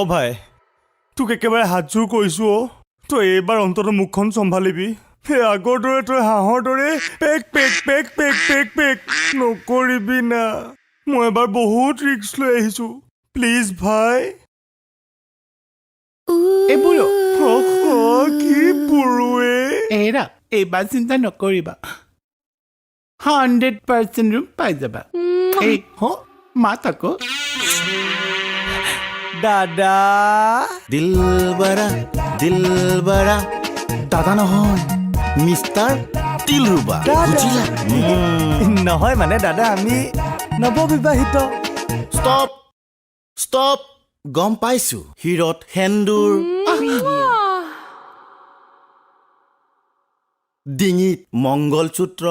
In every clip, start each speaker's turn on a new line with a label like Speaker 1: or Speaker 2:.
Speaker 1: ভাই, তোক একেবাৰে হাতযোৰ কৰিছো অ', তই এইবাৰ অন্ততঃ মুখখন চম্ভালিবি। সেই আগৰ দৰে তই হাঁহৰ দৰে pack pack pack pack pack pack নকৰিবি না। মই এবাৰ বহুত ৰিস্ক লৈ আহিছো, প্লিজ ভাই।
Speaker 2: এই বুঢ়ো।
Speaker 1: অহ, কি বুঢ়োৱে!
Speaker 2: এৰা, এইবাৰ চিন্তা নকৰিবা, 100% ৰুম পাই যাবা। এই
Speaker 1: হ।
Speaker 2: মাত আকৌ।
Speaker 1: দাদা।
Speaker 3: দিলবৰা, দিলবৰা। দাদা নহয়, মিষ্টাৰ দিলৰুবা। বুজিলা?
Speaker 1: নহয় মানে দাদা, আমি নৱবিবাহিত।
Speaker 3: ষ্টপ ষ্টপ, গম পাইছো। শিৰত সেন্দুৰ, ডিঙিত মংগলসূত্ৰ।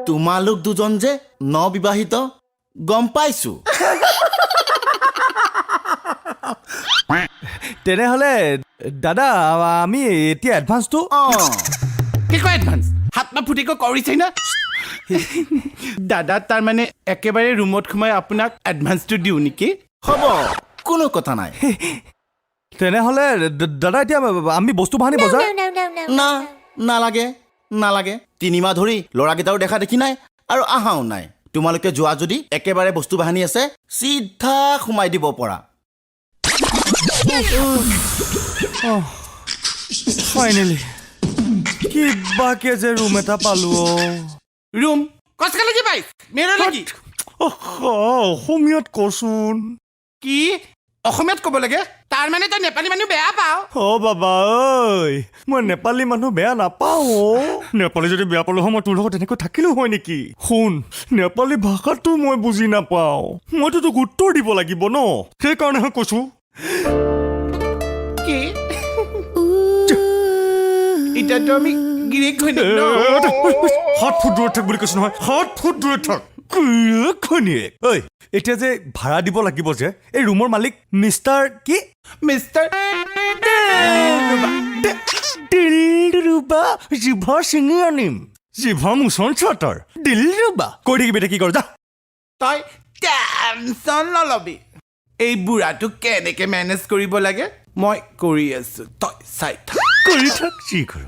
Speaker 3: তোমালোক দুজন যে নবিবাহিত গম পাইছো।
Speaker 1: তেনেহ'লে দাদা, আমি এতিয়া এডভান্সটো
Speaker 3: অঁ।
Speaker 2: কি কয় এডভান্স? হাত মা ফুটিক কৰিছে না দাদা? তাৰমানে একেবাৰে ৰুমত সোমাই আপোনাক এডভান্সটো দিওঁ নেকি?
Speaker 3: হ'ব, কোনো কথা নাই।
Speaker 1: তেনেহ'লে দাদা, এতিয়া আমি বস্তু বাহানি বজাৰ
Speaker 3: না, নালাগে নালাগে। 3 মাহ ধৰি ল'ৰাকেইটাও দেখা দেখি নাই আৰু আহাও নাই। তোমালোকে যোৱা যদি একেবাৰে বস্তু বাহানি আছে, চিধা সোমাই দিব পৰা।
Speaker 1: ফাইনেলি কিবাকে যে ৰুম এটা পালো অ'।
Speaker 2: ৰুম কচকা লাগি পাই মেৰ লাগি।
Speaker 1: অহ, অসমীয়াত কচোন।
Speaker 2: কি অসমীয়াত ক'ব লাগে? তাৰমানে তই নেপালী মানুহ বেয়া পাওঁ?
Speaker 1: অ বাবা ঐ, মই নেপালী মানুহ বেয়া নাপাওঁ অ'। নেপালী যদি বেয়া পালো হয়, মই তোৰ লগত তেনেকৈ থাকিলো হয় নেকি? শুন, নেপালী ভাষাটো মই বুজি নাপাওঁ, মইতো তোক উত্তৰ দিব লাগিব ন, সেইকাৰণেহে কৈছো।
Speaker 2: কি এতিয়াতো আমি গিৰিয়েক ঘৈণীয়েক ন?
Speaker 1: 7 ফুট দূৰত থাক বুলি কৈছো নহয়, 7 ফুট দূৰত থাক। গিৰিয়েক ঘৈণীয়েক। ঐ, এতিয়া যে ভাড়া দিব লাগিব যে, এই ৰুমৰ মালিক মিষ্টাৰ কি?
Speaker 2: মিষ্টাৰ
Speaker 1: দিলৰুবা, জিভা ছিঙি আনিম, জিভা মোচন চাটাৰ। দিলৰুবা কৈ থাকিবি এতিয়া, কি কৰ যা।
Speaker 2: তই টেনচন নলবি, এই বুঢ়াটোক কেনেকে মেনেজ কৰিব লাগে মই কৰি আছো, তই চাই থাক।
Speaker 1: কৰি থাক যি কৰ।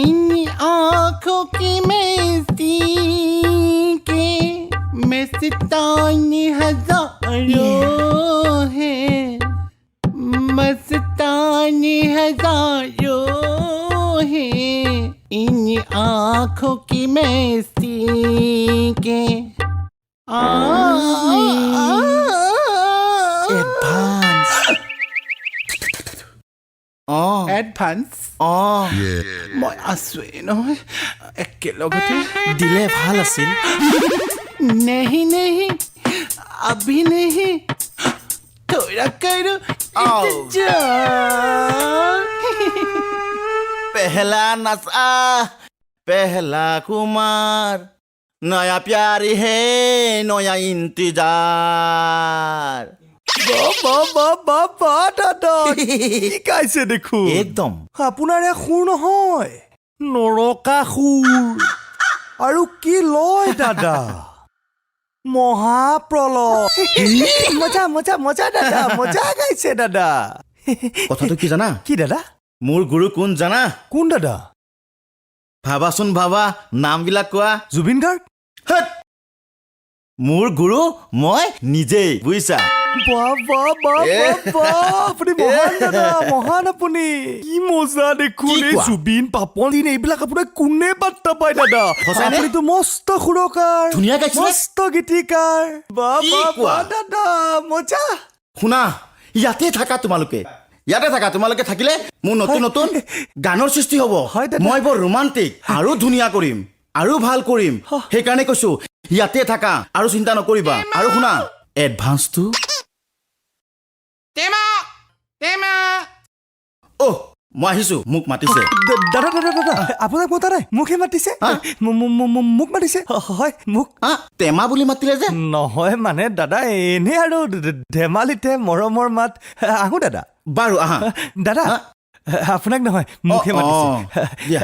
Speaker 2: इन आँखों की मस्ती के मस्तानी हजारों हैं, मस्तानी हजारों हैं, इन आँखों की मस्ती के आ
Speaker 3: এডভান্স অঁ।
Speaker 2: এডভান্স?
Speaker 3: অঁ।
Speaker 2: মই আছোৱেই নহয় একেলগতে।
Speaker 3: দিলে ভাল আছিল।
Speaker 2: नहीं नहीं, अभी नहीं, थोड़ा करो
Speaker 3: आओ।
Speaker 2: इंतजार।
Speaker 3: पहला नशा पहला खुमार, नया प्यार है नया इंतजार।
Speaker 1: বা বা বা বা, দাদা কি গাইছে দেখোন!
Speaker 3: একদম।
Speaker 1: আপোনাৰ এয়া সুৰ নহয়, নৰকাসুৰ। আৰু কি লয় দাদা, মহাপ্ৰলয়। মজা মজা মজা দাদা, মজা গাইছে দাদা।
Speaker 3: কথাটো কি জানা?
Speaker 1: কি দাদা?
Speaker 3: মোৰ গুৰু কোন জানা?
Speaker 1: কোন দাদা?
Speaker 3: ভাবাচোন ভাবা, নামবিলাক কোৱা।
Speaker 1: জুবিন গাৰ্গ।
Speaker 3: হত! মোৰ গুৰু মই নিজেই, বুজিছা?
Speaker 1: বাহ বাহ বাহ বাহ বাহ, আপুনি মহান দাদা, মহান আপুনি। কি মজা দেখোন!
Speaker 3: কি
Speaker 1: এই
Speaker 3: কোৱা?
Speaker 1: জুবিন, পাপন দিন এইবিলাক আপোনাক কোনে পাত্তা পায় দাদা?
Speaker 3: সঁচাই নে?
Speaker 1: আপুনিতো মস্ত সুৰকাৰ,
Speaker 3: ধুনীয়া গাইছে নে?
Speaker 1: মস্ত গীতিকাৰ। বাহ
Speaker 3: কি
Speaker 1: বাহ
Speaker 3: কোৱা?
Speaker 1: বাহ দাদা, মজা।
Speaker 3: শুনা, ইয়াতে থাকা তোমালোকে, ইয়াতে থাকা। তোমালোকে থাকিলে মোৰ নতুন নতুন গানৰ সৃষ্টি হ'ব।
Speaker 1: হয় দাদা।
Speaker 3: মই বৰ ৰোমান্টিক, আৰু ধুনীয়া কৰিম আৰু ভাল কৰিম। সেইকাৰণে কৈছো, ইয়াতে থাকা আৰু চিন্তা নকৰিবা। আৰু শুনা, এডভান্সটো
Speaker 2: টেমা টেমা।
Speaker 3: অহ, মই আহিছো, মোক মাতিছে।
Speaker 1: দাদা দাদা দাদা, আপোনাক মতা নাই, মোকহে মাতিছে।
Speaker 3: হা?
Speaker 1: মোক মাতিছে, হয় মোক।
Speaker 3: হা, টেমা বুলি মাতিলে যে?
Speaker 1: নহয় মানে দাদা, এনেই আৰু ধেমালিতে মৰমৰ মাত। আহো দাদা।
Speaker 3: বাৰু আহা।
Speaker 1: দাদা।
Speaker 3: হা?
Speaker 1: আপোনাক নহয়, মোকহে
Speaker 3: অ,
Speaker 1: মাতিছে।
Speaker 3: অ, দিয়া।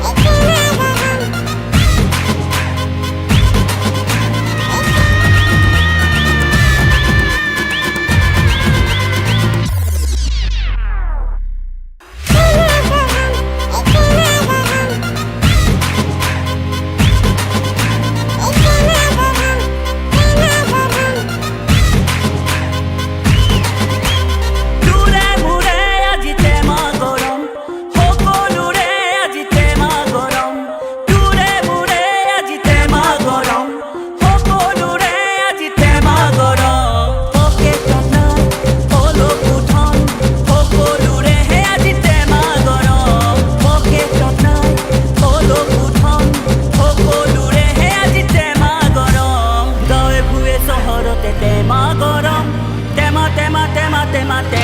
Speaker 4: মাতে মাতে।